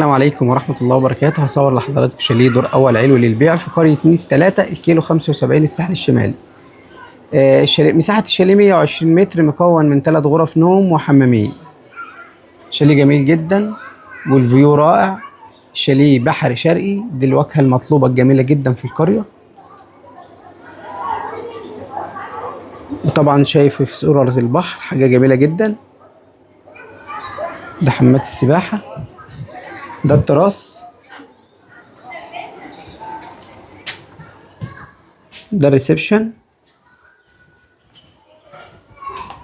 السلام عليكم ورحمة الله وبركاته. هصور لحضراتكم شاليه دور أول علوي للبيع في قرية نيس 3 الكيلو 75 الساحل الشمالي. مساحة الشاليه 120 متر، مكون من 3 غرف نوم وحمامين. شاليه جميل جدا وال view رائع. شاليه بحري شرقي، دي الواجهة المطلوبة الجميلة جدا في القرية. وطبعا شايف في صورة البحر حاجة جميلة جدا. ده حمامات السباحة، ده التراس، ده ال reception،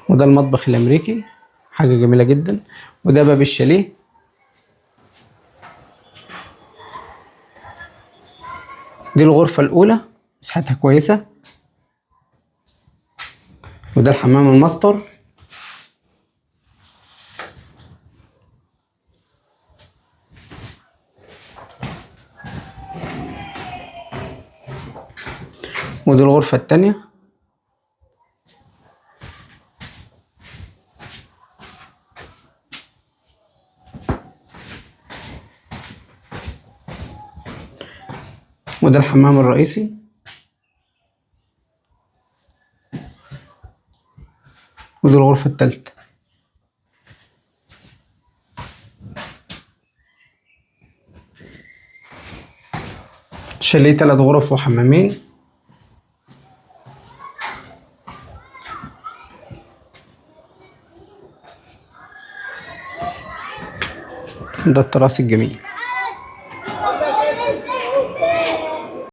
وده المطبخ الامريكي، حاجة جميلة جدا. وده باب الشاليه. دي الغرفة الأولى، مساحتها كويسة. وده الحمام الماستر. ودي الغرفة التانية. وده الحمام الرئيسي. ودي الغرفة التالتة. شاليه 3 غرف وحمامين. ده التراس الجميل.